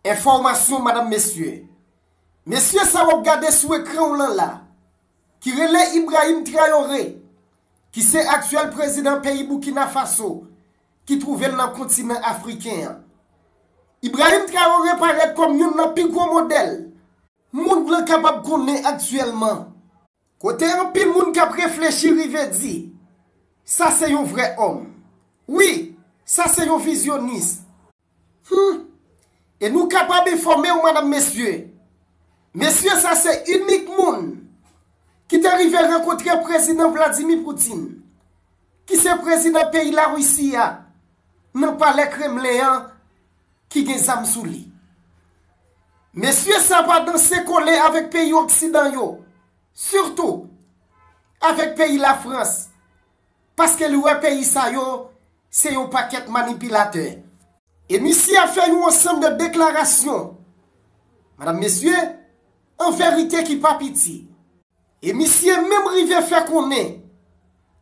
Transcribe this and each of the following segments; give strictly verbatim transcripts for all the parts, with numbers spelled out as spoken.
Enfòmasyon, madanm, mesye. Mesye sa w ap gade sou ekran w lan la, ki rele Ibrahim Traoré, ki se aktyèl prezidan peyi Boukina Faso, ki twouve l nan kontinan afriken an. Ibrahim Traoré parèt kòm youn nan pi gwo modèl mond lan kapab konnen aktyèlman. Kote anpil moun k ap reflechi rive di, sa se yon vrè òm. Wi, sa se yon vizyonis. Hmm. E nou kapab enfòme w, madanm, mesye. Mesye sa se inik moun ki te rive rankontre prezidan Vladimir Putin, ki se prezidan peyi Larisi a, nan palè Kremlen an, ki gen zam sou li. Mesye sa pa danse kole avèk peyi oksidan yo, sitou avèk peyi Lafrans, paske li wè peyi sa yo se yon pakèt manipilatè. E misye ap fè yon ansanm de deklarasyon, madanm, mesye, an verite ki pa piti. E misye menm rive fè konnen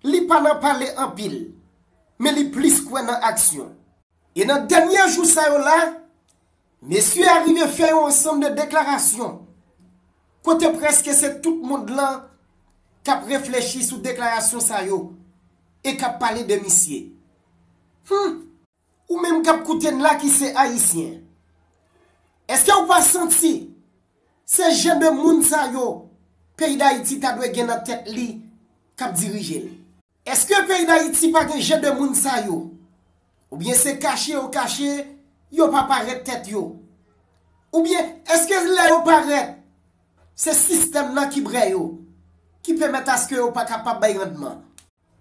li pa nan pale anpil, men li plis kwè nan aksyon. E nan dènye jou sa yo la, mesye a rive fè yon ansanm de deklarasyon, kote prèske se tout mond lan k ap reflechi sou deklarasyon sa yo e k ap pale de misye. Hmm. Ou menm k ap koute n la ki se ayisyen, èske w pa santi se jan de moun sa yo peyi Dayiti ta dwe gen nan tèt li k ap dirije l? Èske peyi Dayiti pa gen jan de moun sa yo? Oubyen se kache yo kache, yo pa parèt tèt yo? Oubyen èske lè yo parèt, se sistèm nan ki brè yo, ki pèmèt aske yo pa kapab bay randman?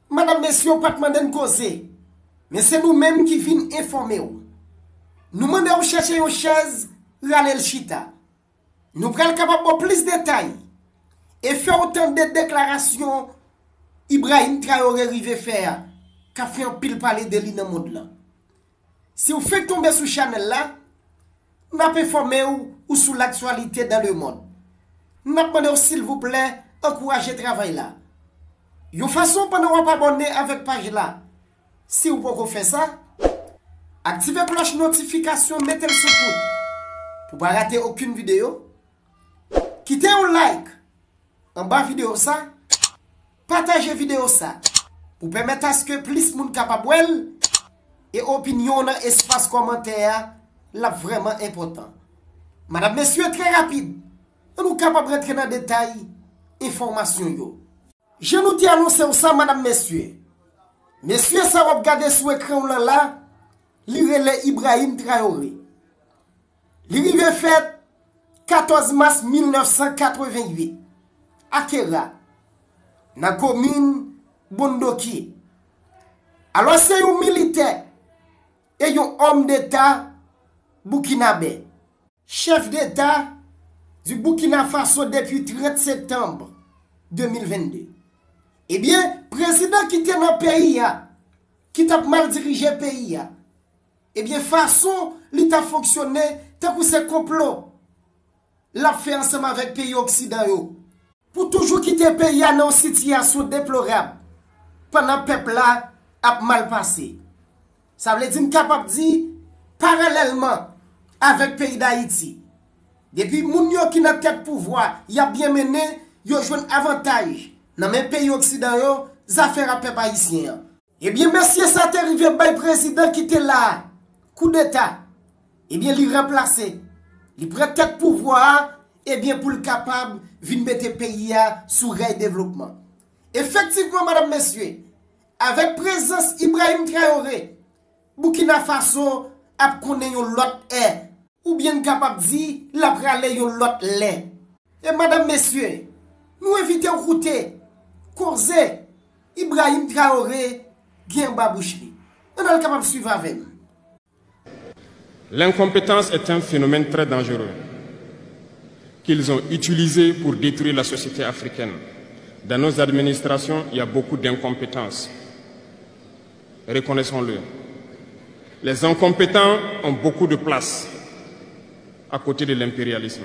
Madanm, mesye, w pa t mande n koze, men se nou menm ki vin enfòme w. Nou mande w chèche yon chèz, rale l chita. Nou pral kapab ba w plis detay e fè w tande deklarasyon Ibrahim Traoré rive fè a, k ap fè anpil pale de li nan mond lan. Si w fenk tonbe sou chanèl la, n ap enfòme w ou sou laktyalite dans le monde. N ap mande w silvouplè ankouraje travay la yon fason pandan w ap abòne avèk paj la. Si w poko fè sa, aktive klòch notifikasyon, mete l sou tout pou w pa rate okenn videyo. Kite yon like anba videyo sa, pataje videyo sa pou pèmèt aske plis moun kapab wè l, e opinyon w nan espas kòmantè a, l ap vrèman enpòtan. Madanm, mesye, trè rapid, ann nou kapab rantre nan detay enfòmasyon yo. Jan nou te anonse w sa, madanm, mesye, mesye sa w ap gade sou ekran w lan la, li rele Ibrahim Traoré. Li rive fèt katòz mas mil nèf san katrevenn uit, a Kera, nan komin Bondoki. Alò, se yon militè e yon òm deta boukinabè, chèf deta di Burkina Faso depi trant septanm de mil vennde. Ebyen, prezidan ki te nan peyi a, ki t ap mal dirije peyi a, ebyen, fason li t ap fonksyone tankou se konplo l ap fè ansanm avèk peyi oksidan yo, pou toujou kite peyi a nan yon sitiyasyon deplorab, pandan pèp la ap mal pase. Sa vle di n kapab di, paralèlman avèk peyi Dayiti, depi moun yo ki nan tèt pouvwa y ap byen mennen, yo jwenn avantaj nan men peyi oksidan yo, zafè a pèp ayisyen an. Ebyen, mesye sa te rive bay prezidan ki te la a koudeta. Ebyen, li ranplase. Li pran tèt pouvwa a, ebyen, pou l kapab vin mete peyi a sou rèy devlopman. Efektivman, madanm, mesye, avèk prezans Ibrahim Traoré, Burkina Faso ap konnen yon lòt è. Oubyen n kapab di, l ap rale yon lòt lè. E madanm, mesye, nou envite w koute koze Ibrahim Traoré gen anba bouch li. Ann al kapab swiv avè m. L'incompétence est un phénomène très dangereux qu'ils ont utilisé pour détruire la société africaine. Dans nos administrations, il y a beaucoup d'incompétence. Reconnaissons-le. Les incompétents ont beaucoup de place à côté de l'impérialisme.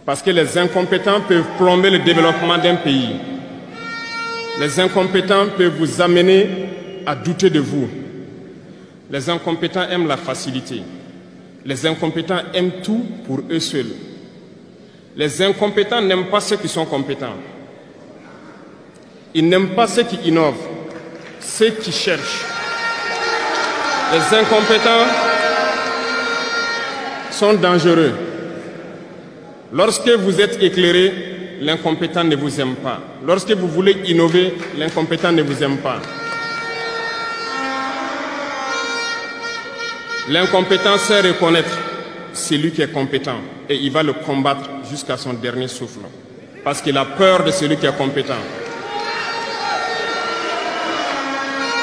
Parce que les incompétents peuvent plomber le développement d'un pays. Les incompétents peuvent vous amener à douter de vous. Les incompétents aiment la facilité. Les incompétents aiment tout pour eux seuls. Les incompétents n'aiment pas ceux qui sont compétents. Ils n'aiment pas ceux qui innovent, ceux qui cherchent. Les incompétents sont dangereux. Lorsque vous êtes éclairé, l'incompétent ne vous aime pas. Lorsque vous voulez innover, l'incompétent ne vous aime pas. L'incompétent sait reconnaître celui qui est compétent et il va le combattre jusqu'à son dernier souffle. Parce qu'il a peur de celui qui est compétent.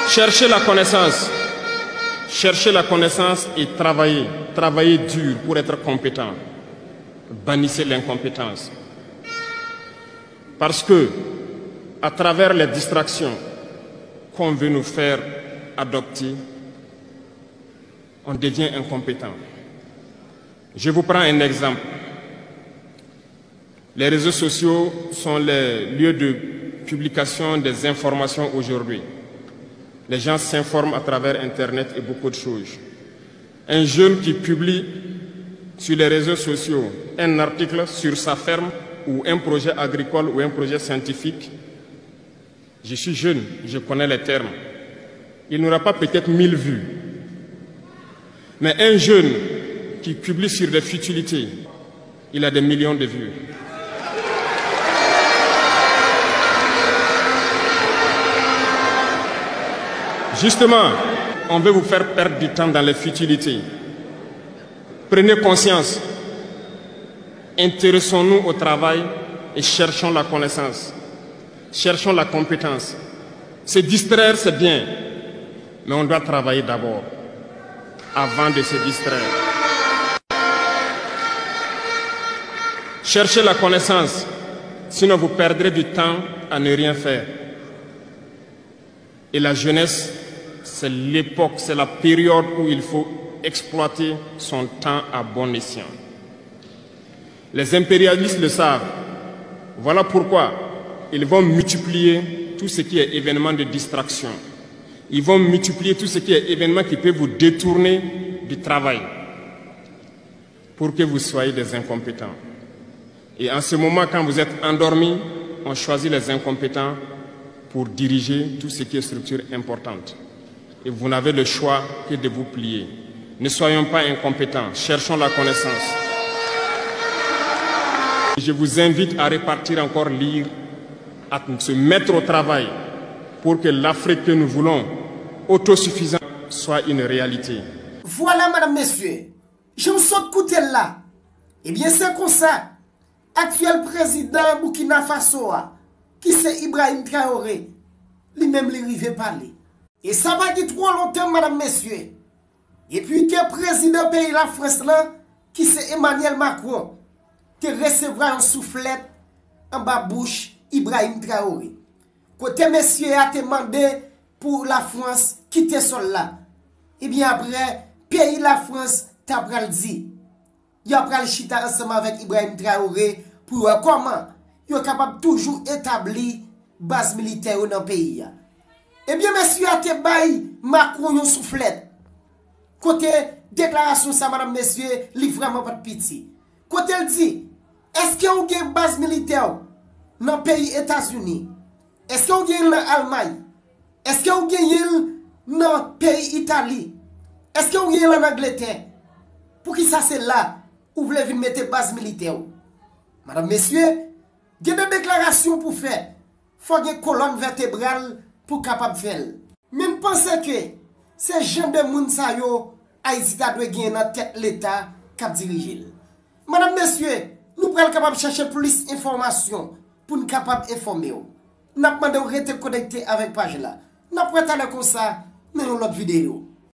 Cherchez la connaissance. Cherchez la connaissance et travaillez. Travaillez dur pour être compétent. Bannissez l'incompétence. Parce que, à travers les distractions qu'on veut nous faire adopter, on devient incompétent. Je vous prends un exemple. Les réseaux sociaux sont les lieux de publication des informations aujourd'hui. Les gens s'informent à travers Internet et beaucoup de choses. Un jeune qui publie sur les réseaux sociaux un article sur sa ferme ou un projet agricole ou un projet scientifique, je suis jeune, je connais les termes. Il n'aura pas peut-être mille vues. Mais un jeune qui publie sur des futilités, il a des millions de vues. Justement, on veut vous faire perdre du temps dans les futilités. Prenez conscience. Intéressons-nous au travail et cherchons la connaissance. Cherchons la compétence. Se distraire, c'est bien, mais on doit travailler d'abord avant de se distraire. Cherchez la connaissance, sinon vous perdrez du temps à ne rien faire. Et la jeunesse, c'est l'époque, c'est la période où il faut exploiter son temps à bon escient. Les impérialistes le savent. Voilà pourquoi ils vont multiplier tout ce qui est événement de distraction. Ils vont multiplier tout ce qui est événement qui peut vous détourner du travail pour que vous soyez des incompétents. Et en ce moment, quand vous êtes endormis, on choisit les incompétents pour diriger tout ce qui est structure importante. Et vous n'avez le choix que de vous plier. Ne soyons pas incompétents, cherchons la connaissance. Je vous invite à repartir encore lire, à se mettre au travail pour que l'Afrique que nous voulons, autosuffisante, soit une réalité. Vwala, madanm, mesye, jan w sot koute l la, ebyen, se konsa, aktyèl prezidan Boukina Faso a, ki se Ibrahim Traoré, li menm li rive pale. E sa pa gen twò lontan, madanm, mesye, depi ke prezidan peyi Lafrans lan, ki se Emmanuel Macron, te resevwa yon souflèt anba bouch Ibrahim Traoré, kote mesye a te mande pou Lafrans kite sòl la. Ebyen, apre, peyi Lafrans ta pral di, y ap pral chita ansanm avèk Ibrahim Traoré pou wè kòman yo kapab toujou etabli baz militè yo nan peyi a. Ebyen, mesye a te bay Macron yon souflèt. Kote deklarasyon sa, madanm, mesye, li vrèman pa t piti. Kote l di, èske w gen baz militè w nan peyi Etazini? Èske w genyen l nan Almay? Èske w genyen l nan peyi Itali? Èske w genyen l ann Angletè? Poukisa se la ou vle vin mete baz militè w? Madanm, mesye, gen de deklarasyon pou fè. Fò gen kolòn vètebral pou kapab fè l. Men n panse ke se jan de moun sa yo Ayiti ta dwe genyen nan tèt Leta k ap dirije l. Madanm, mesye, nou pral kapab chèche plis enfòmasyon pou n kapab enfòme w. N ap mande w rete konekte avèk paj la. N ap wè talè konsa nan yon lòt videyo.